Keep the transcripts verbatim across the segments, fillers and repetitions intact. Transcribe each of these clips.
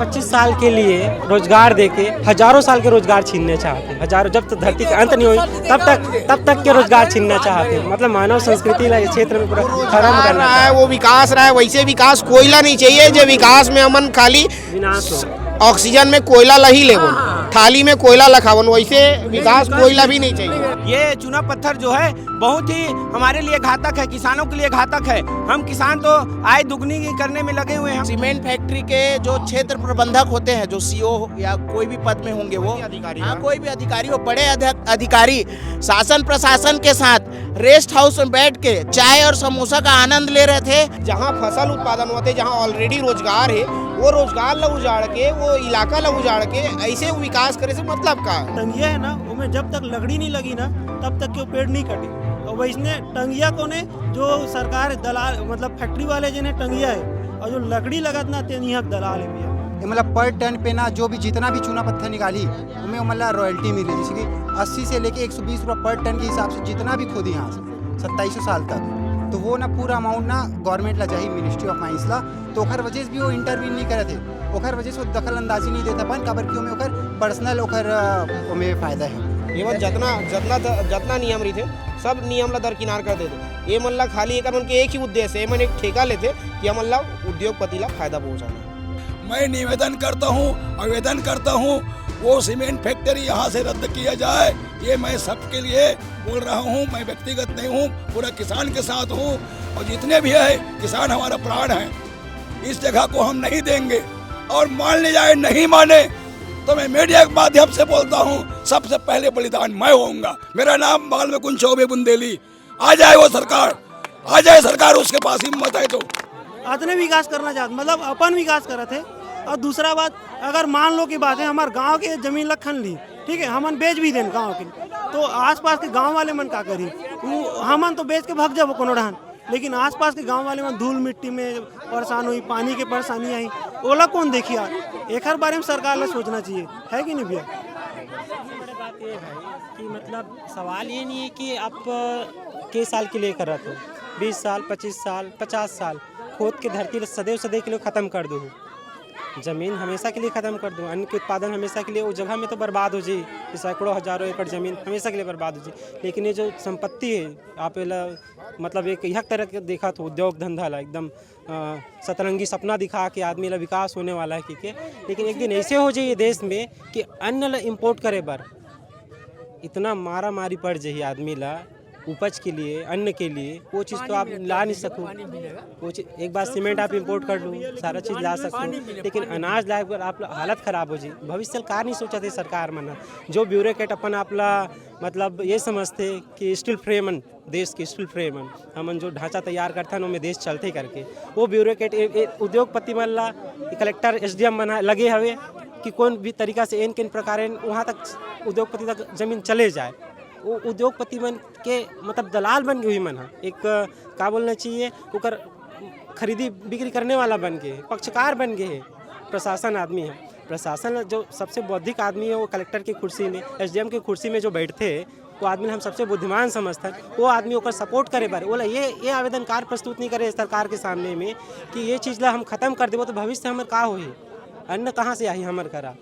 पच्चीस साल के लिए रोजगार देके हजारों साल के रोजगार छीनने चाहते हैं। हजारों, जब तक धरती का अंत नहीं होई, तब तक, तब तक के रोजगार छीनना चाहते हैं। मतलब, मानव संस्कृति ला इस क्षेत्र में पूरा खत्म करना रहा है। वो विकास रहा है, वैसे विकास कोयला नहीं चाहिए। जो विकास में हमन खाली विनाश हो। ऑक्सीजन में कोयला ला ही लेवन, थाली में कोयला ला खावन, वैसे विकास कोयला भी नहीं चाहिए। ये चूना पत्थर जो है, बहुत ही हमारे लिए घातक है, किसानों के लिए घातक है। हम किसान तो आय दुगनी करने में लगे हुए हैं। सीमेंट फैक्ट्री के जो क्षेत्र प्रबंधक होते हैं, जो सीईओ या कोई भी पद में होंगे वो, अधिकारी, हाँ, हाँ। कोई भी अधिकारी, वो बड़े अध-, अधिकारी शासन प्रशासन के साथ रेस्ट हाउस में बैठ के चाय और समोसा का आनंद ले रहे थे। जहाँ फसल उत्पादन होते, जहाँ ऑलरेडी रोजगार है, वो रोजगार ला उजाड़ के, वो इलाका ला उजाड़ के ऐसे विकास करे से मतलब का है? टंगिया है ना, उसमें जब तक लकड़ी नहीं लगी ना, तब तक के पेड़ नहीं कटे। और वैसने टंगिया कोने जो सरकार दलाल, मतलब फैक्ट्री वाले जिन्हें टंगिया है, और जो लकड़ी लगत ना, ते निहक दलाल है भैया। ये मतलब पर टन पे ना, जो भी जितना भी चूना पत्थर निकाली, उनमें मतलब रॉयल्टी मिली, जैसे कि अस्सी से लेके एक सौ बीस रुपये पर टन के हिसाब से जितना भी खोदी यहाँ से सत्ताईस साल तक, तो वो ना पूरा अमाउंट ना गवर्नमेंट ला जाही, मिनिस्ट्री ऑफ माइंस ला। तो ओखर वजह से भी वो इंटरवीन नहीं करे थे, ओखर वजह से वो दखल अंदाजी नहीं देता अपन, काबर कि ओमे ओखर पर्सनल ओखर, अ, ओमे फायदा है। एमन जतना, जतना द-, जतना नियम रहिथे, सब नियम ला दरकिनार कर देथे। ये मन ला खाली एकर मन के एक ही उद्देश्य है, ये मन एक ठेका लेथे कि हमन ला उद्योगपति ला फायदा पहुंचाना। मैं निवेदन करता हूँ, आवेदन करता हूँ, वो सीमेंट फैक्ट्री यहाँ से रद्द किया जाए। ये मैं सबके लिए बोल रहा हूँ, मैं व्यक्तिगत नहीं हूँ, पूरा किसान के साथ हूँ। और जितने भी है किसान हमारा प्राण है, इस जगह को हम नहीं देंगे। और मान ले जाए, नहीं माने, तो मैं मीडिया के माध्यम से बोलता हूँ, सबसे पहले बलिदान मैं होऊंगा। मेरा नाम बाल मुकुंद चौबे बुंदेली। आ जाए वो सरकार, आ जाए सरकार, उसके पास हिम्मत है तो। अतने विकास करना चाहत, मतलब अपन विकास करत है। और दूसरा बात, अगर मान लो की बात है, हमार गांव के जमीन ला खन ली, ठीक है, हमन बेच भी देन गांव के, तो आसपास के गांव वाले मन का करी? वो हमन तो बेच के भाग जाबो कोनो डहन, लेकिन आसपास के गांव वाले मन धूल मिट्टी में परेशान होई, पानी के परेशानी आई, ओला कौन देखी यार? एकर बारे में सरकार ला सोचना चाहिए, है कि नहीं भैया? सबसे बड़ी बात ये है कि मतलब सवाल ये नहीं है कि आप के साल के लिए करत हो, बीस साल, पच्चीस साल, पचास साल, खोद के धरती ला सदैव सदैव के लिए खत्म कर दो। जमीन हमेशा के लिए खत्म कर दो, अन्न के उत्पादन हमेशा के लिए वो जगह में तो बर्बाद हो जाई, सैकड़ों हजारों एकड़ जमीन हमेशा के लिए बर्बाद हो जाई। लेकिन ये जो संपत्ति है, आप एला मतलब एक यह तरह के देखा तो उद्योग धंधा ला एकदम, अ, सतरंगी सपना दिखा के आदमी ला विकास होने वाला है कि के, लेकिन एक दिन ऐसे हो जाए ये देश में कि अन्न ला इम्पोर्ट करे बर इतना मारा मारी पड़ जाही आदमी ला, उपज के लिए, अन्न के लिए, वो चीज़ तो आप ला नहीं सको। वो चीज़, एक बार सीमेंट आप इम्पोर्ट कर लो, सारा चीज़ ला सकते हो, लेकिन अनाज लाए बर आप ला हालत खराब हो जाए। भविष्य ला का नहीं सोचत हे सरकार मन ह। जो ब्यूरोक्रेट अपन आप ला मतलब ये समझते कि स्टील फ्रेम देश के स्टील फ्रेम, हमन जो ढांचा तैयार करथन, ओमे देश चलथे करके, वो ब्यूरोक्रेट ए, ए, उद्योगपति मन ला, कलेक्टर, एसडीएम मन ह लगे हवे कि कौन भी तरीका से एन केन प्रकार एन वहाँ तक उद्योगपति तक जमीन चले जाए। वो उद्योगपति मन के मतलब दलाल बन गए हुई मन ह, एक का बोलना चाहिए, ओकर खरीदी बिक्री करने वाला बन गए, पक्षकार बन गए है प्रशासन आदमी है। प्रशासन जो सबसे बौद्धिक आदमी है, वो कलेक्टर की कुर्सी में, एसडीएम की कुर्सी में जो बैठते हैं, वो आदमी ला हम सबसे बुद्धिमान समझथन। वो आदमी ओकर सपोर्ट करे बर, ओला ये, ये आवेदनकार प्रस्तुत नहीं करे सरकार के सामने में कि ये चीज़ ला हम खत्म कर देबो तो भविष्य हमर का होही, अन्न कहाँ से आही हमर करा,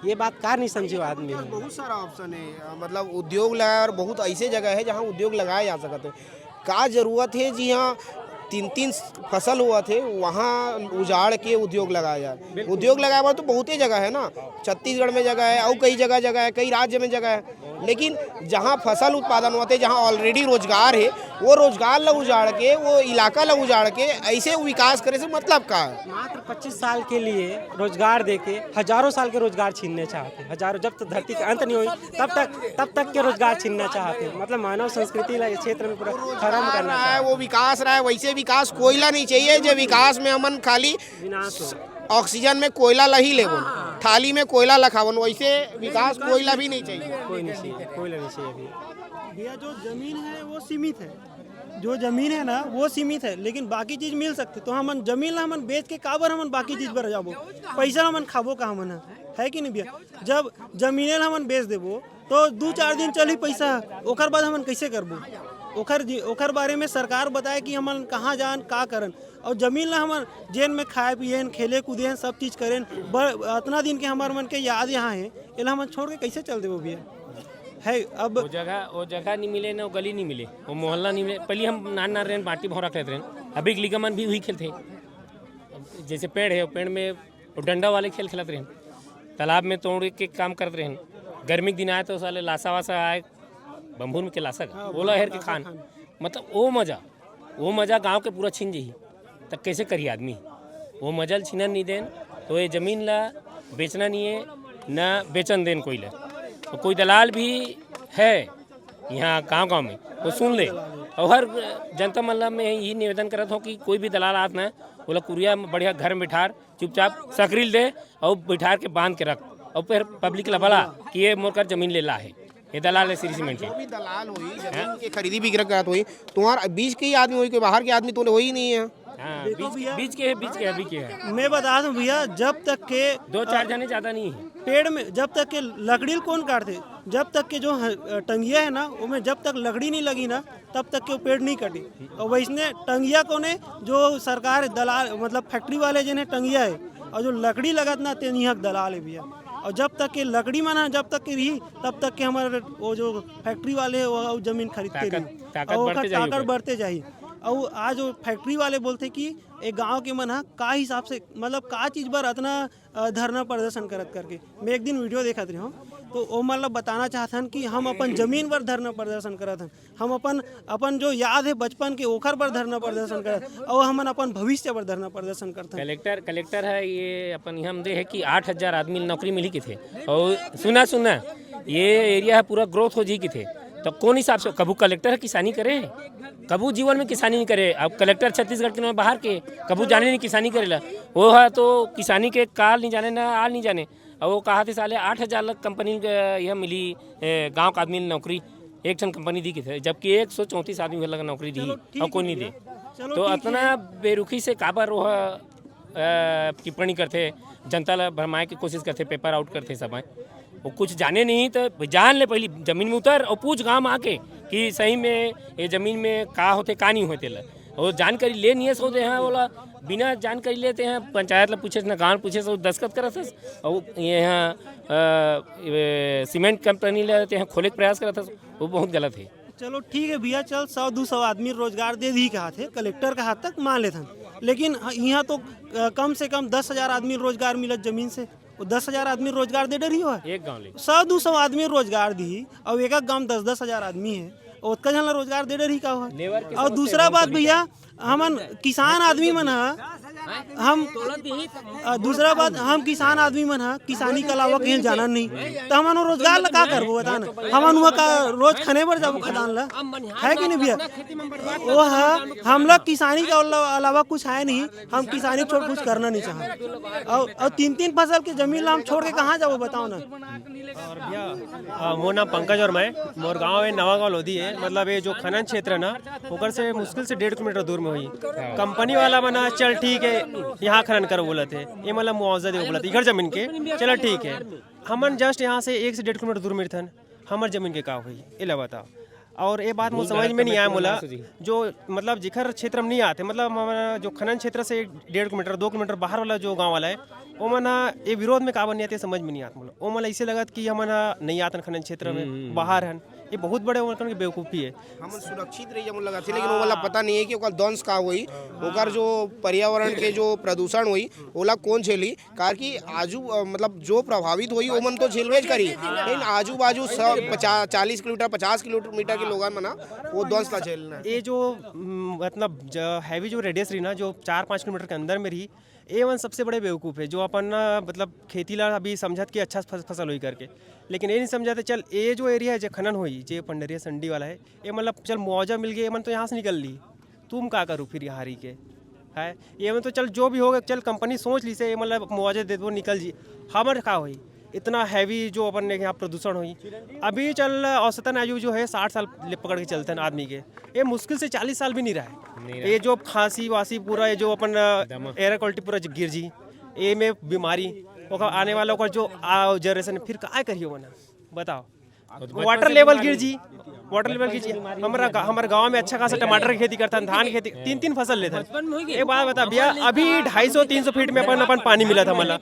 ये बात कार नहीं समझे वो आदमी ह। बहुत सारा ऑप्शन है, अ, मतलब उद्योग लगाए और बहुत ऐसे जगह है जहाँ उद्योग लगाया जा सकत है। का जरूरत है जी, हाँ, तीन तीन फसल हुआ थे, वहाँ उजाड़ के उद्योग लगाया जाए। उद्योग लगाए बर तो बहुते जगह है ना, छत्तीसगढ़ में जगह है, और कई जगह जगह है, कई राज्य में जगह है, लेकिन जहाँ फसल उत्पादन होते, जहाँ ऑलरेडी रोजगार है, वो रोजगार ला उजाड़ के, वो इलाका ला उजाड़ के ऐसे विकास करे से मतलब का है? मात्र पच्चीस साल के लिए रोजगार देके हजारों साल के रोजगार छीनने चाहते हैं। हजारों, जब तक धरती का अंत नहीं होई, तब तक, तब तक के रोजगार छीनना चाहते हैं। मतलब मानव संस्कृति ला इस क्षेत्र में पूरा खत्म करना रहा है। चाहते वो विकास रहा है, वैसे विकास कोयला नहीं चाहिए, जो विकास में हमन खाली विनाश हो। ऑक्सीजन में कोयला ला ही लेवन, थाली में कोयला ला खावन, वैसे विकास कोयला भी नहीं चाहिए। कोई नहीं चाहिए, कोयला नहीं चाहिए अभी। भैया, जो जमीन है वो सीमित है, जो जमीन है ना वो सीमित है, लेकिन बाकी चीज मिल सकते। तो हमन जमीन ला हमन बेच के काबर हमन बाकी चीज बर जाबो? पैसा हमन खाबो का हमन ह? है कि नहीं भैया? जब जमीने ला हमन बेच देबो तो दू चार दिन चलही पैसा, ओकर बाद हमन कैसे करबो? ओकर जी, ओकर बारे में सरकार बताए कि हमन कहाँ जान, का करन। अउ जमीन ला हमन जेन में खाए पिएन, खेले कूदेन, सब चीज करेन। ब-, अतना दिन के हमर मन के याद यहाँ हे, एला हमन छोड़ के कैसे चल देबो भैया? है अब वो जगह, वो जगह नहीं मिले, ना वो गली नहीं मिले, वो मोहल्ला नहीं मिले। पहले हम नान नान रहन, बांटी भौंरा खेलत रहन, अभी के लइका मन भी वही खेलते। जैसे पेड़ है, वो पेड़ में वो डंडा वाले खेल खेलत रहन, तालाब में तोड़ के काम करत रहन। गर्मी के दिन आए तो साले लासा वासा आए, बम्बू के लासा का, हाँ, ओला हेर के लासा खान। खान। मतलब वो मजा, वो मजा गांव के पूरा छीन जही। त कैसे करी आदमी? वो मजा ल छीनन नहीं देन, तो ये जमीन ला बेचना नहीं है, ना बेचन देन कोई ला। तो कोई दलाल भी है यहाँ गांव-गांव में, वो सुन ले। और हर जनता मन ला मैं यही निवेदन करत हूँ कि कोई भी दलाल आत ना, ओला कुरिया में बढ़िया घर में बिठार, चुपचाप सकरी ल दे और बिठार के बांध के रख, और फिर पब्लिक ला बला कि ये मोर कर जमीन ले ला है, ये दलाल है श्री सीमेंट के। जो भी दलाल होई, जमीन के खरीदी बिक्री करत होई, तुम्हार बीच के ही आदमी होई, कोई बाहर के आदमी तो होई नहीं है। हाँ, देखो बीच, भैया, बीच के है, बीच के अभी के है। मैं बता दूं भैया, जब तक के दो चार जने ज्यादा नहीं है। पेड़ में जब तक के लकड़ी ल कौन काटथे, जब तक के जो ह-, टंगिया है ना, वो में जब तक लकड़ी नहीं लगी ना, तब तक के वो पेड़ नहीं कटी। और वैसने टंगिया कोने जो सरकार दलाल, मतलब फैक्ट्री वाले जेन हे टंगिया है, और जो लकड़ी लगत ना, तेन यहाँ के दलाल है भैया। और जब तक के लकड़ी मन ह, जब तक के रही, तब तक के हमारे वो जो फैक्ट्री वाले हे, वो जमीन खरीदते ताकत, रही। ताकत और ओकर बढ़ते जाही ताकत ओकर। बढ़ते जाही। और आज वो फैक्ट्री वाले बोलते कि एक गांव के मन ह का हिसाब से, मतलब का चीज बर अतना, अ, धरना प्रदर्शन करत करके। मैं एक दिन वीडियो देखत रहे हूँ, तो वो मतलब बताना चाहत हन कि हम अपन जमीन पर धरना प्रदर्शन करत हन, हम अपन, अपन जो याद है बचपन के, ओखर पर धरना प्रदर्शन करत, और हमन अपन भविष्य पर धरना प्रदर्शन करत हन। कलेक्टर, कलेक्टर है ये अपन नियम दे है कि आठ हजार आदमी ल नौकरी मिली किथे, और सुना, सुना, ये एरिया है पूरा ग्रोथ हो जी किथे, तो कौन हिसाब से कभू कलेक्टर है किसानी करे? कभू जीवन में किसानी नहीं करे। अब कलेक्टर छत्तीसगढ़ के नहीं, बाहर के, कभू जाने नहीं किसानी करेला। वो है तो किसानी के काल नहीं जाने ना आल नहीं जाने। और वो कहा थे साले आठ हजार लाख कंपनी के यह मिली, ए, गांव का आदमी नौकरी, एक ठन कंपनी दी किथे, जबकि एक सौ चौंतीस आदमी वाला नौकरी दी चलो, ठीक और कोई है नहीं भैया। दे। चलो, तो ठीक इतना है। बेरुखी से काबर वो, अ, टिप्पणी करथे, जनता ला भरमाए के कोशिश करथे, पेपर आउट करथे सब। वो कुछ जाने नहीं तो जान ले, पहली जमीन में उतर और पूछ गांव में आके कि सही में ये जमीन में का होथे, का नहीं होथे ला। वो जानकारी ले नहीं है, सोचे हैं बोला, बिना जानकारी लेते हैं, पंचायत ला पूछे ना, गांव पूछे से दस्तखत करत हस, और यहाँ, अ, ये सीमेंट कंपनी ले आते हैं, खोले के प्रयास करत हस, वो बहुत गलत है। चलो ठीक है भैया, चल सौ दो सौ आदमी रोजगार दे दी कहा थे, कलेक्टर कहा तक मान लेथन, लेकिन ह-, यहाँ तो, अ, कम से कम दस हजार आदमी रोजगार मिलत जमीन से, वो दस हजार आदमी रोजगार दे डरही हो? एक गांव ले। सौ दो सौ आदमी रोजगार दी, और एक एक गांव दस दस हजार आदमी है, ओतका झन ला रोजगार दे डरही का हो? लेबर के और समस्या दूसरा बहुत बात बड़ी भैया, है। हमन किसान आदमी मन ह, हम, अ, दूसरा बात, हम किसान आदमी मन ह किसानी के अलावा कहीं जाना नहीं, तो हमन वो रोजगार ला का करबो बता ना? हमन हुआ का रोज खने बर जाबो खदान ला, है कि नहीं भैया? वो ह, हम लोग किसानी के अलावा, अलावा कुछ है नहीं, हम किसानी छोड़ कुछ करना नहीं चाहत। और, और तीन तीन फसल के जमीन ला हम छोड़ के कहाँ जाबो बताओ ना? और भैया, अ, मोर नाम पंकज वर्मा है, मोर गांव है नवा गांव लोधी है। मतलब ये जो खनन क्षेत्र है ना, ओकर से मुश्किल से डेढ़ किलोमीटर दूर में होही। कंपनी वाला मन ह, चल ठीक है, यहाँ खनन करो बोलत है, ये मतलब मुआवजा दे बोलत है, इकर जमीन के, चलो ठीक है। हमन जस्ट यहाँ से एक से डेढ़ किलोमीटर दूर में रहथन, हमर जमीन के का होही, एला बताओ। और ये बात मोर समझ में नहीं आया मोला, जो मतलब जिखर क्षेत्र में नहीं आते, मतलब हमर जो खनन क्षेत्र से डेढ़ किलोमीटर, दो किलोमीटर बाहर वाला जो गांव वाला है, ओमन ह ये विरोध में काबर नहीं आते, समझ में नहीं आत मोला। ओमन ऐसे लगत कि हमन ह नहीं आतन खनन क्षेत्र में, हम्म, हम्म, बाहर हन। ये बहुत बड़े ओमन के बेवकूफ़ी है। हमन सुरक्षित रही, हमन लगत हे, लेकिन ओमन ला पता नहीं है कि ओकर दंश का होई, ओकर जो पर्यावरण के जो प्रदूषण होई, ओला कौन झेली? काहे कि आजू, अ, मतलब जो प्रभावित होई, ओमन तो झेलबेच करी, लेकिन आजू बाजू सब पचास, चालीस किलोमीटर, पचास किलोमीटर के लोगन मन ह वो दंश ला झेलना है। ये जो, हम्म, मतलब ज-, हैवी जो रेडियस रही ना, जो चार पाँच किलोमीटर के अंदर में रही, ये मन सबसे बड़े बेवकूफ़ है, जो अपन ना, मतलब खेती ला अभी समझत कि अच्छा फस-, फसल होई करके, लेकिन ये नहीं समझाते, चल ये जो एरिया है, जो खनन होई, जे पंडरिया संडी वाला है, ये मतलब चल मुआवजा मिल गया, ये मन तो यहाँ से निकल ली, तुम का करू फिर यहाँ रही के, है? ये मन तो चल जो भी होगा, चल कंपनी सोच ली से, ये मतलब मुआवजा दे दो, निकल जी, हमर का होई? इतना हैवी जो अपन ने यहाँ प्रदूषण होई। अभी चल औसतन आयु जो है साठ साल ले पकड़ के चलते हैं आदमी के, ये मुश्किल से चालीस साल भी नहीं रहा है। नहीं रहा। ये जो खांसी वासी पूरा, ये जो अपन, अ, दमा। एयर क्वालिटी पूरा गिर जी, ये में बीमारी, ओकर आने वाला ओकर जो आ जनरेशन फिर का करियो बना, बताओ। वाटर लेवल गिर जी, वाटर लेवल गिर जी। हमारा गा- हमारे गांव में अच्छा खासा टमाटर की खेती करता है, धान की खेती, तीन तीन फसल लेता है। एक बात बता भैया, अभी ढाई सौ तीन सौ फीट में अपन अपन पानी मिला था, मतलब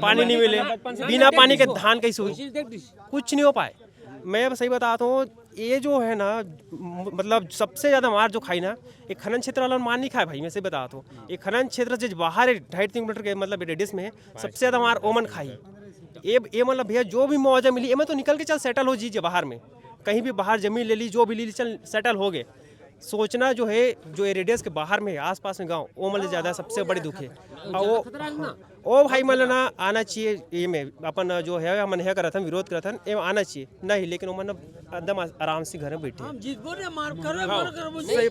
पानी नहीं मिले, बिना पानी के धान कैसे हुई, कुछ नहीं हो पाए। मैं सही बताता हूँ, ये जो है ना, म- मतलब सबसे ज़्यादा मार जो खाई ना, ये खनन क्षेत्र वाला मार नहीं खाए भाई। मैं सही बताता हूँ, ये खनन क्षेत्र से बाहर है, ढाई तीन किलोमीटर के मतलब रेडियस में है, सबसे ज़्यादा मार ओमन खाई। ये ये मतलब भैया, जो भी मुआवजा मिली, ये में तो निकल के चल सेटल हो जी, बाहर में कहीं भी बाहर जमीन ले ली, जो भी ले ली, चल सेटल हो गए। सोचना जो है, जो ये रेडियस के बाहर में है, आसपास में गांव, वो मतलब ज़्यादा सबसे बड़ी दुख है। और वो ओ भाई मन ला ना आना चाहिए, ये में अपन जो है, हमन हे करत हन, विरोध करत हन, ये आना चाहिए नहीं, लेकिन वो मन एकदम आराम से घर में बैठे हैं।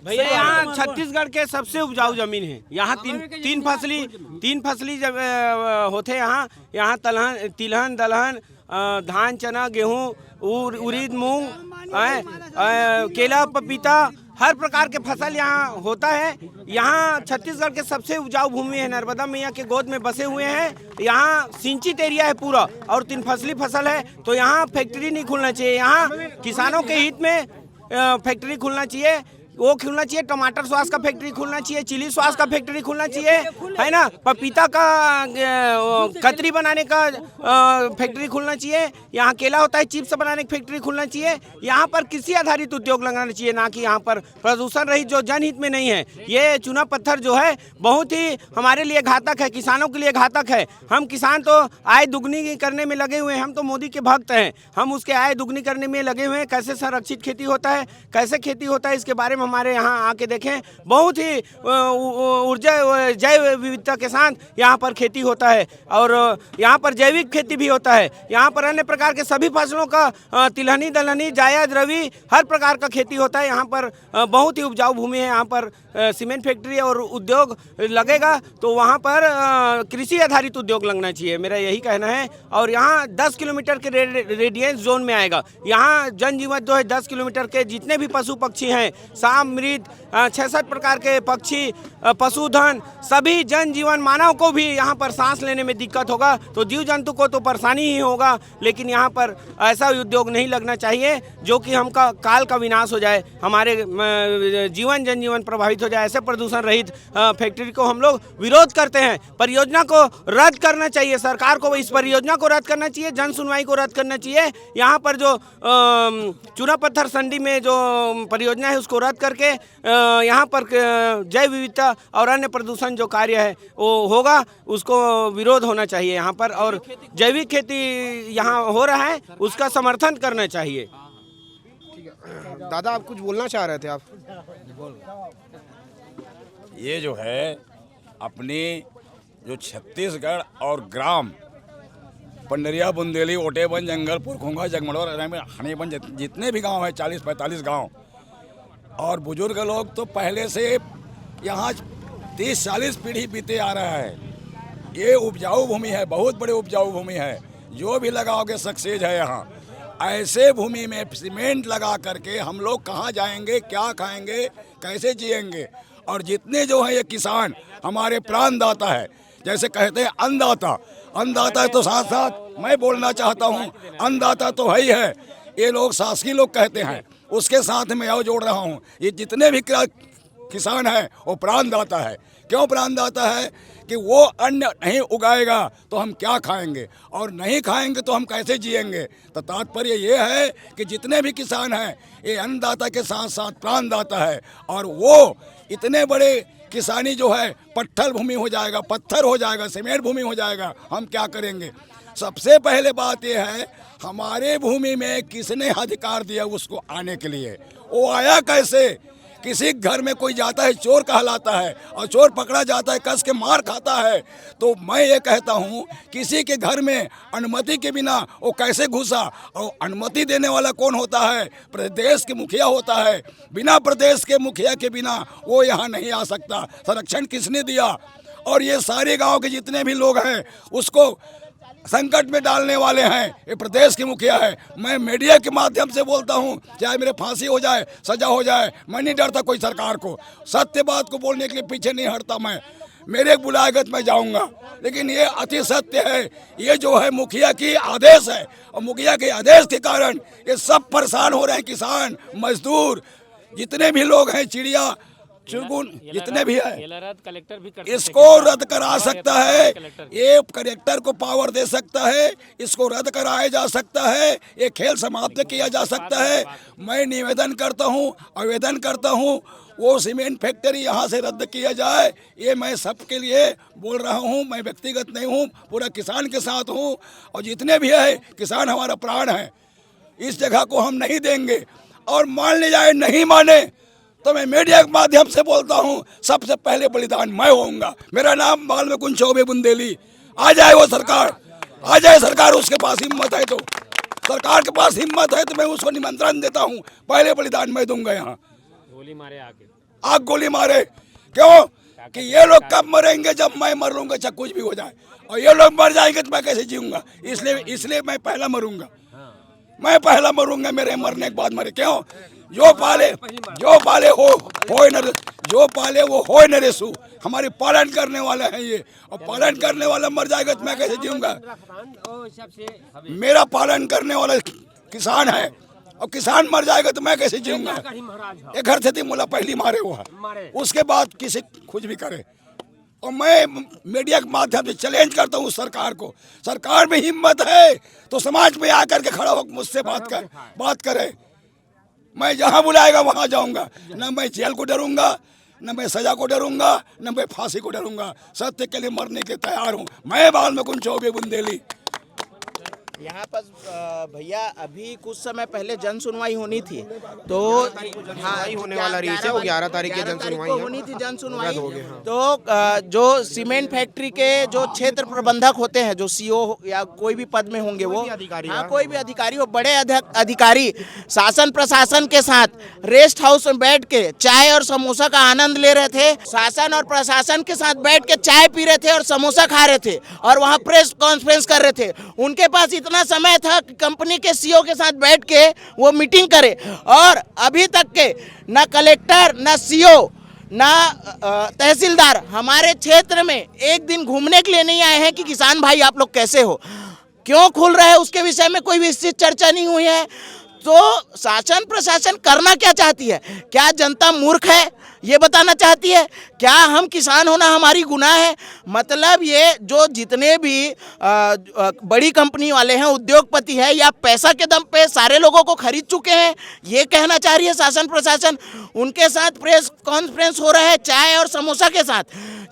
भैया, यहाँ छत्तीसगढ़ के सबसे उपजाऊ जमीन है। यहाँ तीन तीन फसली तीन फसली जब अ, होते यहाँ यहाँ तलहन तिलहन दलहन, अ, धान, चना, गेहूँ, उर, उरीद, मूंग, अ, अ, केला, पपीता, हर प्रकार के फसल यहाँ होता है। यहाँ छत्तीसगढ़ के सबसे उपजाऊ भूमि है, नर्मदा मैया के गोद में बसे हुए हैं। यहाँ सिंचित एरिया है पूरा और तीन फसली फसल है, तो यहाँ फैक्ट्री नहीं खुलना चाहिए। यहाँ किसानों के हित में अ, फैक्ट्री खुलना चाहिए। वो खुलना चाहिए टमाटर सॉस का फैक्ट्री खुलना चाहिए, चिली सॉस का फैक्ट्री खुलना चाहिए, है ना, पपीता का अ, वो, कतरी बनाने का अ, फैक्ट्री खुलना चाहिए। यहाँ केला होता है, चिप्स बनाने की फैक्ट्री खुलना चाहिए। यहाँ पर कृषि आधारित उद्योग लगाना चाहिए, ना कि यहाँ पर प्रदूषण रहित, जो जनहित में नहीं है। ये चूना पत्थर जो है, बहुत ही हमारे लिए घातक है, किसानों के लिए घातक है। हम किसान तो आय दुगनी करने में लगे हुए हैं, हम तो मोदी के भक्त हैं, हम उसके आय दुगनी करने में लगे हुए हैं। कैसे संरक्षित खेती होता है, कैसे खेती होता है, इसके बारे में हमारे यहाँ आके देखें। बहुत ही अ, उ- उ- ऊर्जा अ, जैव विविधता के साथ यहाँ पर खेती होता है और अ, यहाँ पर जैविक खेती भी होता है। यहाँ पर अन्य प्रकार के सभी फसलों का अ, तिलहनी, दलहनी, जायद, रवि, हर प्रकार का खेती होता है। यहाँ पर अ, बहुत ही उपजाऊ भूमि है। यहाँ पर अ, सीमेंट फैक्ट्री और उद्योग लगेगा, तो वहाँ पर अ, कृषि आधारित उद्योग लगना चाहिए, मेरा यही कहना है। और यहाँ दस किलोमीटर के रे-, रेडियंस जोन में आएगा। यहाँ जनजीवन जो है, दस किलोमीटर के जितने भी पशु पक्षी हैं, सांप, मृग, अ, छह सात प्रकार के पक्षी, अ, पशुधन, सभी जनजीवन, मानव को भी यहाँ पर सांस लेने में दिक्कत होगा, तो जीव जंतु को तो परेशानी ही होगा। लेकिन यहाँ पर ऐसा उद्योग नहीं लगना चाहिए जो कि हमका काल का विनाश हो जाए, हमारे अ, जीवन, जनजीवन प्रभावित हो जाए। ऐसे प्रदूषण रहित अ, फैक्ट्री को हम लोग विरोध करते हैं। परियोजना को रद्द करना चाहिए, सरकार को इस परियोजना को रद्द करना चाहिए, जन सुनवाई को रद्द करना चाहिए। यहाँ पर जो अम, चूना पत्थर संडी में जो परियोजना है, उसको रद्द करके अ, यहाँ पर अ, जैव विविधता और अन्य प्रदूषण जो कार्य है, वो होगा, उसको विरोध होना चाहिए यहाँ पर। और जैविक खेती यहाँ हो रहा है, उसका समर्थन करना चाहिए। दादा, आप कुछ बोलना चाह रहे थे आप? ये जो है, अपनी जो छत्तीसगढ़ और ग्राम पंडरिया, बुंदेली, ओटेबंद, जंगलपुर, खोंगा, जगमड़वा, हनीबंद, जित- जितने भी गांव हैं, चालीस पैंतालीस गांव, और बुजुर्ग लोग तो पहले से यहाँ तीस चालीस पीढ़ी बीते आ रहा है। ये उपजाऊ भूमि है, बहुत बड़ी उपजाऊ भूमि है। जो भी लगाओगे, सक्सेस है यहाँ। ऐसे भूमि में सीमेंट लगा करके हम लोग कहाँ जाएंगे, क्या खाएंगे, कैसे जिएंगे? और जितने जो हैं, ये किसान हमारे प्राणदाता है, जैसे कहते हैं अन्नदाता। अन्नदाता तो साथ साथ मैं बोलना चाहता हूँ, अन्नदाता तो है ही है, ये लोग शासकीय लोग कहते हैं, उसके साथ मैं और जोड़ रहा हूँ। ये जितने भी क्रा- किसान है, वो प्राणदाता है। क्यों प्राणदाता है? कि वो अन्न नहीं उगाएगा तो हम क्या खाएंगे, और नहीं खाएंगे तो हम कैसे जिएंगे। तो तात्पर्य ये है कि जितने भी किसान हैं, ये अन्नदाता के साथ साथ प्राणदाता है। और वो इतने बड़े किसानी जो है, पत्थर भूमि हो जाएगा, पत्थर हो जाएगा, सीमेंट भूमि हो जाएगा, हम क्या करेंगे? सबसे पहले बात यह है, हमारे भूमि में किसने अधिकार दिया उसको आने के लिए? वो आया कैसे? किसी घर में कोई जाता है, चोर कहलाता है, और चोर पकड़ा जाता है, कस के मार खाता है। तो मैं ये कहता हूँ, किसी के घर में अनुमति के बिना वो कैसे घुसा? और अनुमति देने वाला कौन होता है? प्रदेश के मुखिया होता है। बिना प्रदेश के मुखिया के बिना वो यहाँ नहीं आ सकता। संरक्षण किसने दिया? और ये सारे गांव के जितने भी लोग हैं, उसको संकट में डालने वाले हैं, ये प्रदेश के मुखिया है। मैं मीडिया के माध्यम से बोलता हूँ, चाहे मेरे फांसी हो जाए, सजा हो जाए, मैं नहीं डरता कोई सरकार को। सत्य बात को बोलने के लिए पीछे नहीं हटता मैं। मेरे बुलाएगा तो मैं जाऊंगा, लेकिन ये अति सत्य है। ये जो है मुखिया की आदेश है, और मुखिया के आदेश के कारण ये सब परेशान हो रहे हैं, किसान, मजदूर, जितने भी लोग हैं, चिड़िया चुरगुन, जितने भी है, इसको रद्द करा सकता है। ये कलेक्टर को पावर दे सकता है, इसको रद्द कराया जा सकता है, ये खेल समाप्त किया जा सकता है। मैं निवेदन करता हूँ, आवेदन करता हूँ, वो सीमेंट फैक्ट्री यहाँ से रद्द किया जाए। ये मैं सबके लिए बोल रहा हूँ, मैं व्यक्तिगत नहीं हूँ, पूरा किसान के साथ हूँ। और जितने भी है, किसान हमारा प्राण है, इस जगह को हम नहीं देंगे। और मान ले जाए, नहीं माने, तो मैं मीडिया के माध्यम से बोलता हूँ, सबसे पहले बलिदान मैं होऊंगा। मेरा नाम बाल में कुंज चौबे बुंदेली। आ जाए वो सरकार, आ जाए सरकार, उसके पास हिम्मत है तो, सरकार के पास हिम्मत है तो मैं उसको निमंत्रण देता हूँ, पहले बलिदान मैं दूंगा यहाँ। गोली मारे आके। आग गोली मारे। क्यों? कि ये लोग कब मरेंगे? जब मैं मर लूंगा, चाहे कुछ भी हो जाए। और ये लोग मर जाएंगे तो मैं कैसे जीऊंगा? इसलिए, इसलिए मैं पहला मरूंगा। मैं पहला मरूंगा, मेरे मरने के बाद मरे। क्यों? जो पाले, जो पाले हो, होय न रे-, जो पाले वो होय न रेसू। हमारे पालन करने वाले हैं ये, और पालन करने वाला मर जाएगा तो मैं कैसे जीऊंगा? मेरा पालन करने वाला किसान है, और किसान मर जाएगा तो मैं कैसे जीऊंगा? ये घर से थी मुला पहली मारे हुआ, उसके बाद किसी कुछ भी करे। और मैं मीडिया के माध्यम से चैलेंज करता हूँ सरकार को, सरकार में हिम्मत है तो समाज में आकर के खड़ा होकर मुझसे बात कर, बात करे। मैं जहाँ बुलाएगा वहाँ जाऊँगा। न मैं जेल को डरूंगा, न मैं सजा को डरूंगा, न मैं फांसी को डरूंगा। सत्य के लिए मरने के तैयार हूँ। मैं बाल में कुंज चौबे बुंदेली। यहाँ पर अ, भैया, अभी कुछ समय पहले जन सुनवाई होनी थी, तो हाँ, सुनवाई होने वाला रही है, वो ग्यारह तारीख की जन सुनवाई है। होनी थी जन सुनवाई। तो अ, जो सीमेंट फैक्ट्री के जो क्षेत्र प्रबंधक होते हैं, जो सीओ या कोई भी पद में होंगे, वो अधिकारी, हाँ, कोई भी अधिकारी हो, बड़े अधिकारी शासन प्रशासन के साथ रेस्ट हाउस में बैठ के चाय और समोसा का आनंद ले रहे थे, शासन और प्रशासन के साथ बैठ के चाय पी रहे थे और समोसा खा रहे थे और वहाँ प्रेस कॉन्फ्रेंस कर रहे थे। उनके पास इतना समय था कि कंपनी के सीईओ के साथ बैठ के वो मीटिंग करे, और अभी तक के ना कलेक्टर, ना सीईओ, ना तहसीलदार हमारे क्षेत्र में एक दिन घूमने के लिए नहीं आए हैं कि किसान भाई, आप लोग कैसे हो, क्यों खुल रहे हैं, उसके विषय में कोई विस्तृत चर्चा नहीं हुई है। तो शासन प्रशासन करना क्या चाहती है? क्या जनता मूर्ख है, ये बताना चाहती है? क्या हम किसान होना हमारी गुनाह है? मतलब, ये जो जितने भी आ, आ, बड़ी कंपनी वाले हैं, उद्योगपति हैं, या पैसा के दम पे सारे लोगों को खरीद चुके हैं, ये कहना चाह रही है शासन प्रशासन। उनके साथ प्रेस कॉन्फ्रेंस हो रहा है चाय और समोसा के साथ।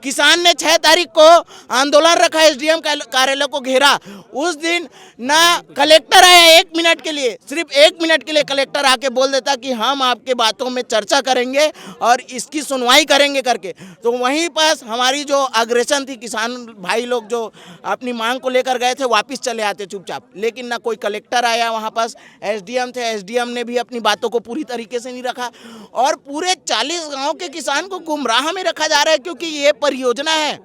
किसान ने छह तारीख को आंदोलन रखा, एसडीएम कार्यालय को घेरा। उस दिन ना कलेक्टर आया एक मिनट के लिए, सिर्फ एक मिनट के लिए कलेक्टर आके बोल देता कि हम आपके बातों में चर्चा करेंगे और इसकी सुनवाई करेंगे करके। तो वहीं पास हमारी जो अग्रेशन थी, किसान भाई लोग जो अपनी मांग को लेकर गए थे, वापस चले आते चुपचाप। लेकिन ना कोई कलेक्टर आया वहाँ पास, एसडीएम थे, एसडीएम ने भी अपनी बातों को पूरी तरीके से नहीं रखा, और पूरे चालीस गांव के किसान को गुमराह में रखा जा रहा है, क्योंकि ये परियोजना है।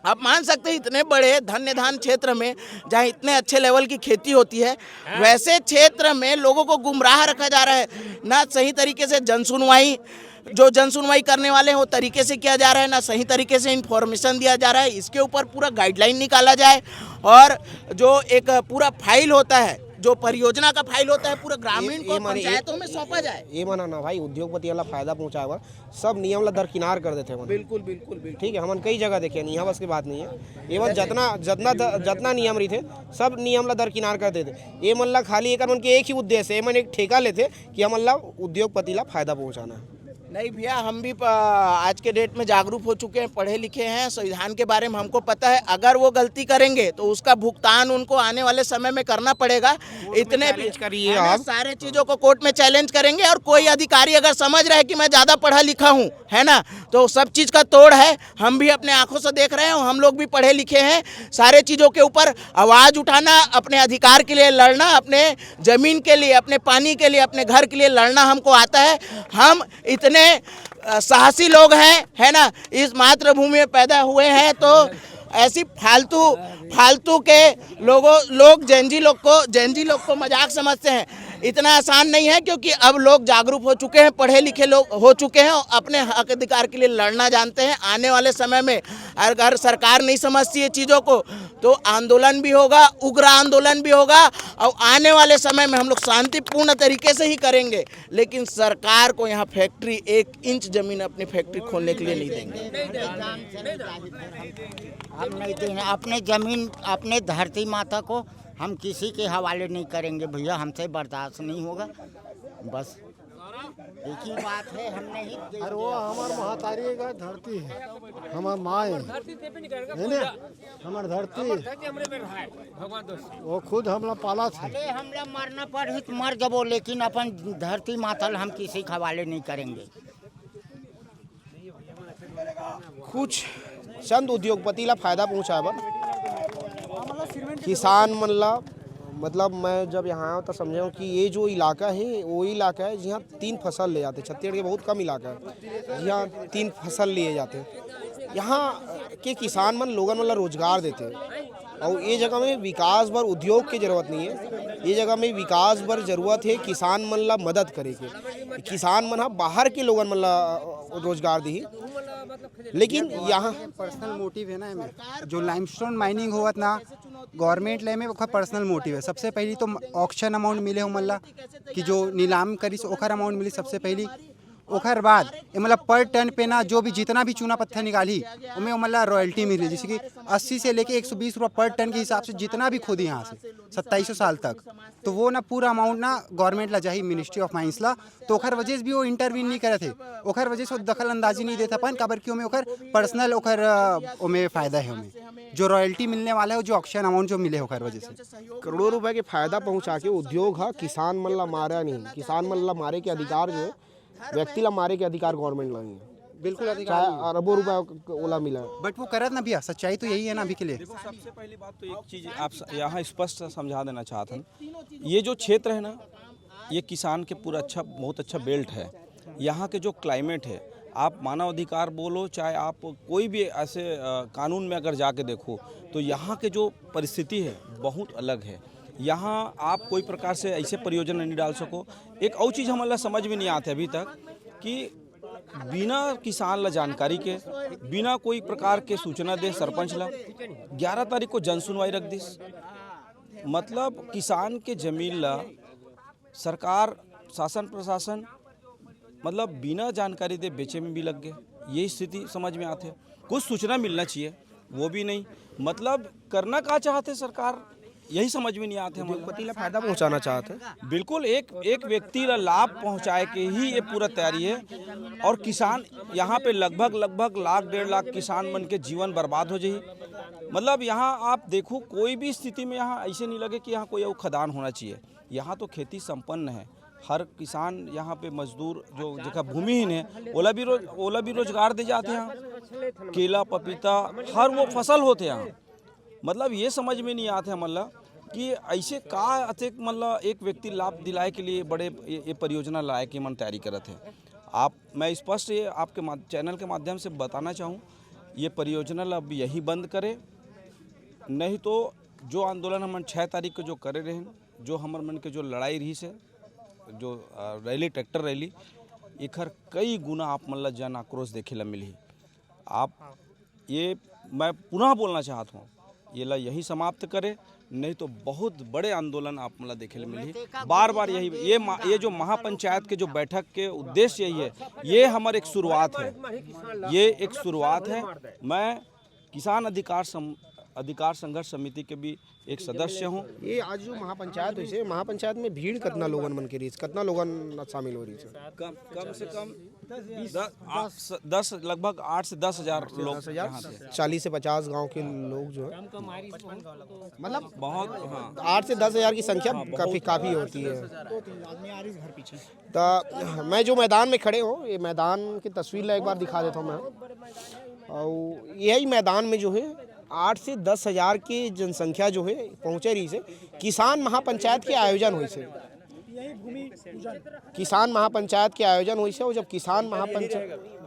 आप मान सकते हैं, इतने बड़े धन्य धान क्षेत्र में, जहाँ इतने अच्छे लेवल की खेती होती है, वैसे क्षेत्र में लोगों को गुमराह रखा जा रहा है। ना सही तरीके से जनसुनवाई, जो जनसुनवाई करने वाले हैं, वो तरीके से किया जा रहा है, ना सही तरीके से इन्फॉर्मेशन दिया जा रहा है। इसके ऊपर पूरा गाइडलाइन निकाला जाए, और जो एक पूरा फाइल होता है, जो परियोजना का फाइल होता है, पूरा ग्रामीण को, पंचायतों में सौंपा जाए। ये माना ना भाई, उद्योगपति वाला फायदा पहुंचाए बर सब नियम ला दरकिनार कर देथे हमन। बिल्कुल, बिल्कुल, बिल्कुल। ठीक है, हमन कई जगह देखे हन, इहाँ बस के बात नहीं है। एमन जतना, जतना द-, जतना नियम रहिथे, सब नियम ला दरकिनार कर देथे। एमन ला खाली एकर मन के एक ही उद्देश्य है, एमन एक ठेका लेथे कि हमन ला उद्योगपति ला फायदा पहुंचाना है। नहीं भैया, हम भी प-, आज के डेट में जागरूक हो चुके हैं, पढ़े लिखे हैं, संविधान के बारे में हमको पता है। अगर वो गलती करेंगे तो उसका भुगतान उनको आने वाले समय में करना पड़ेगा। इतने भी चैलेंज करिए है ना, आप। सारे चीजों को कोर्ट में चैलेंज करेंगे, और कोई अधिकारी अगर समझ रहा है कि मैं ज्यादा पढ़ा लिखा हूँ, है ना, तो सब चीज का तोड़ है। हम भी अपने आंखों से देख रहे हैं, हम लोग भी पढ़े लिखे हैं। सारे चीजों के ऊपर आवाज उठाना, अपने अधिकार के लिए लड़ना, अपने जमीन के लिए, अपने पानी के लिए, अपने घर के लिए लड़ना हमको आता है। हम इतने अ, साहसी लोग हैं, है ना, इस मातृभूमि में पैदा हुए हैं, तो ऐसी फालतू, फालतू के लोगों, लोग, जेनजी लोग को, जेनजी लोग को मजाक समझते हैं। इतना आसान नहीं है, क्योंकि अब लोग जागरूक हो चुके हैं, पढ़े लिखे लोग हो चुके हैं और अपने हक अधिकार के लिए लड़ना जानते हैं। आने वाले समय में अगर सरकार नहीं समझती है चीज़ों को, तो आंदोलन भी होगा, उग्र आंदोलन भी होगा और आने वाले समय में हम लोग शांतिपूर्ण तरीके से ही करेंगे, लेकिन सरकार को यहाँ फैक्ट्री, एक इंच ज़मीन अपनी फैक्ट्री खोलने के लिए नहीं देंगे। हम नहीं देंगे अपने जमीन, अपने धरती माता को हम किसी के हवाले नहीं करेंगे भैया, हमसे बर्दाश्त नहीं होगा। बस एक ही बात है, हम नहीं अरे वो हमार महतारी का धरती है, हमार माँ है, है ना, हमार धरती। वो खुद हमला पाला थे। भले हमला मरना पड़ही तो मर जबो, लेकिन अपन धरती माता ल हम किसी के हवाले नहीं करेंगे। कुछ चंद उद्योगपति ला फायदा पहुंचाए बर किसान मन ला, मतलब, मैं जब यहाँ आया तो समझे हूँ कि ये जो इलाका है, वो इलाका है जहाँ तीन फसल ले जाते। छत्तीसगढ़ के बहुत कम इलाका है जहाँ तीन फसल लिए जाते। यहाँ के किसान मन लोगन मन ला रोजगार देते, और ये जगह में विकास बर उद्योग के जरूरत नहीं है। ये जगह में विकास बर जरूरत है किसान मन ला मदद करे के। किसान मन हा बाहर के लोगन मन ला रोजगार दी, लेकिन यहाँ पर्सनल मोटिव है ना एमे। जो लाइमस्टोन माइनिंग होवत ना, गवर्नमेंट ले में ओकर पर्सनल मोटिव है। सबसे पहली तो ऑक्शन अमाउंट मिले हमन ला, कि जो नीलाम करिस ओकर अमाउंट मिली सबसे पहली। ओकर बाद ए मतलब पर टन पे ना, जो भी जितना भी चूना पत्थर निकाली, ओमे ओमन ला रॉयल्टी मिली। जैसे कि अस्सी से लेके एक सौ बीस रुपये पर टन के हिसाब से जितना भी खोदी यहाँ से सत्ताईस सौ साल तक, तो वो ना पूरा अमाउंट ना गवर्नमेंट ला जाही, मिनिस्ट्री ऑफ माइंस ला। तो ओकर वजह से भी वो इंटरवीन नहीं करत है, ओकर वजह से वो दखल अंदाजी नहीं देता अपन, काबर कि ओमे ओकर पर्सनल ओकर अ, ओमे फायदा है, ओमे जो रॉयल्टी मिलने वाला है, जो ऑक्शन अमाउंट जो मिले ओकर वजह से। करोड़ों रुपए के फायदा पहुंचा के उद्योग हा किसान मन ला मारा नहीं, किसान मन ला मारे के अधिकार जो है, व्यक्ति ला मारे के अधिकार गवर्नमेंट ला नहीं है। बिल्कुल अधिकार चाहे अरबों रुपए ओला मिला। बट वो करत ना भैया, सच्चाई तो यही है ना अभी के लिए। देखो, सबसे पहली बात तो एक चीज़ आप स- यहाँ स्पष्ट समझा देना चाहत हन। ये जो क्षेत्र है ना, ये किसान के पूरा अच्छा, बहुत अच्छा बेल्ट है। यहाँ के जो क्लाइमेट है, आप मानव अधिकार बोलो, चाहे आप कोई भी ऐसे अ, कानून में अगर जाके देखो, तो यहाँ के जो परिस्थिति है, बहुत अलग है। यहाँ आप कोई प्रकार से ऐसे परियोजना नहीं डाल सको। एक और चीज़ हमला समझ में नहीं आते अभी तक कि बिना किसान ला जानकारी के, बिना कोई प्रकार के सूचना दे सरपंच ला ग्यारह तारीख को जन सुनवाई रख दिस। मतलब, किसान के जमीन ला सरकार, शासन प्रशासन, मतलब, बिना जानकारी दे बेचे में भी लग गए। ये स्थिति समझ में आते। कुछ सूचना मिलना चाहिए, वो भी नहीं। मतलब, करना का चाहते सरकार, यही समझ में नहीं आते। मतलब, उद्योगपति ला फायदा पहुंचाना चाहते हैं। बिल्कुल, एक एक व्यक्ति ला लाभ पहुंचाए के ही ये पूरा तैयारी है। और किसान यहाँ पे लगभग लगभग लाख डेढ़ लाख किसान मन के जीवन बर्बाद हो जाही। मतलब, यहाँ आप देखो, कोई भी स्थिति में यहाँ ऐसे नहीं लगे कि यहाँ कोई और खदान होना चाहिए। यहाँ तो खेती संपन्न है। हर किसान यहाँ पे मजदूर जो जेकर भूमिहीन है, ओला भी रोज ओला भी रोजगार दे जाते हैं। केला, पपीता, हर वो फसल होते हैं। मतलब, ये समझ में नहीं आते हमन ला कि ऐसे का अतेक, मतलब, एक व्यक्ति लाभ दिलाए के लिए बड़े ये, ये परियोजना लाए के मन तैयारी करत है। आप, मैं स्पष्ट ये आपके माध- चैनल के माध्यम से बताना चाहूँ, ये परियोजना ला अब यही बंद करे, नहीं तो जो आंदोलन हमन छः तारीख को जो करे रहेन, जो हमर मन के जो लड़ाई रही से, जो अ, रैली, ट्रैक्टर रैली, एखर कई गुना आप मन ला जन आक्रोश देखे ला मिलही। आप ये, मैं पुनः बोलना चाहत हूँ, ये ला यही समाप्त करे, नहीं तो बहुत बड़े आंदोलन आप मन ला देखे ला मिलही। बार बार यही, ये मा- ये जो महापंचायत के जो बैठक के उद्देश्य यही है। ये हमर एक शुरुआत है, ये एक शुरुआत है। मैं किसान अधिकार सम, अधिकार संघर्ष समिति के भी एक सदस्य हूँ। ये आज जो महापंचायत हुई से, महापंचायत में भीड़ कितना लोगन मन के रही, कितना लोगन शामिल हो रही है? कम कम से कम दस, आठ से- दस, लगभग आठ से दस हजार लोग यहाँ थे। चालीस से पचास गांव के लोग जो है, मतलब, बहुत, हाँ। आठ से दस हजार की संख्या काफी काफी होती है। तो मैं जो मैदान में खड़े हूँ, ये मैदान की तस्वीर ला एक बार दिखा देता हूँ मैं। और यही मैदान में जो है, आठ से दस हजार की जनसंख्या जो है, पहुँचे रही से, किसान महापंचायत के आयोजन हुई से। किसान महापंचायत के आयोजन हुई से, और जब किसान महापंचायत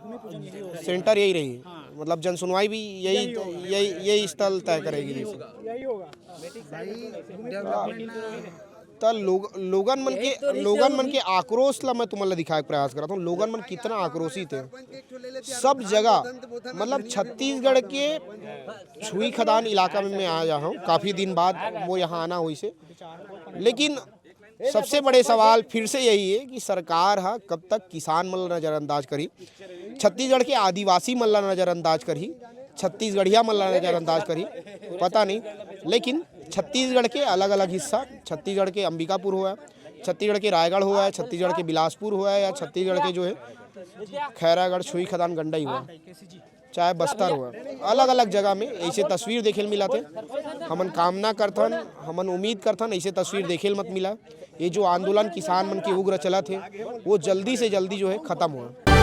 सेंटर यही रही, मतलब, जनसुनवाई भी यही यही यही स्थल तय करेगी। त लोग, लोगन मन के, लोगन मन के आक्रोश ला मैं तुमन ला दिखाए के प्रयास करत हूँ। लोगन मन कितना आक्रोशित है। सब जगह, मतलब, छत्तीसगढ़ के छुई खदान इलाका में मैं आ जा हूँ, काफ़ी दिन बाद मोर यहाँ आना होइसे। लेकिन सबसे बड़े सवाल फिर से यही है कि सरकार हा कब तक किसान मन ला नज़रअंदाज करही, छत्तीसगढ़ के आदिवासी मन ला नज़रअंदाज करही, छत्तीसगढ़िया मन ला नज़रअंदाज करही, पता नहीं। लेकिन छत्तीसगढ़ के अलग-अलग हिस्सा, छत्तीसगढ़ के अंबिकापुर होवय, छत्तीसगढ़ के रायगढ़ होवय, छत्तीसगढ़ के बिलासपुर होवय, या छत्तीसगढ़ के जो है खैरागढ़, छुई खदान, गंडई होवय, चाहे बस्तर होवय, अलग-अलग जगह में ऐसे तस्वीर देखे ल मिलत हे। हमन कामना करथन, हमन उम्मीद करथन, ऐसे तस्वीर देखे ल मत मिला। ये जो आंदोलन किसान मन के उग्र चलत हे, वो जल्दी से जल्दी जो है खत्म होवय।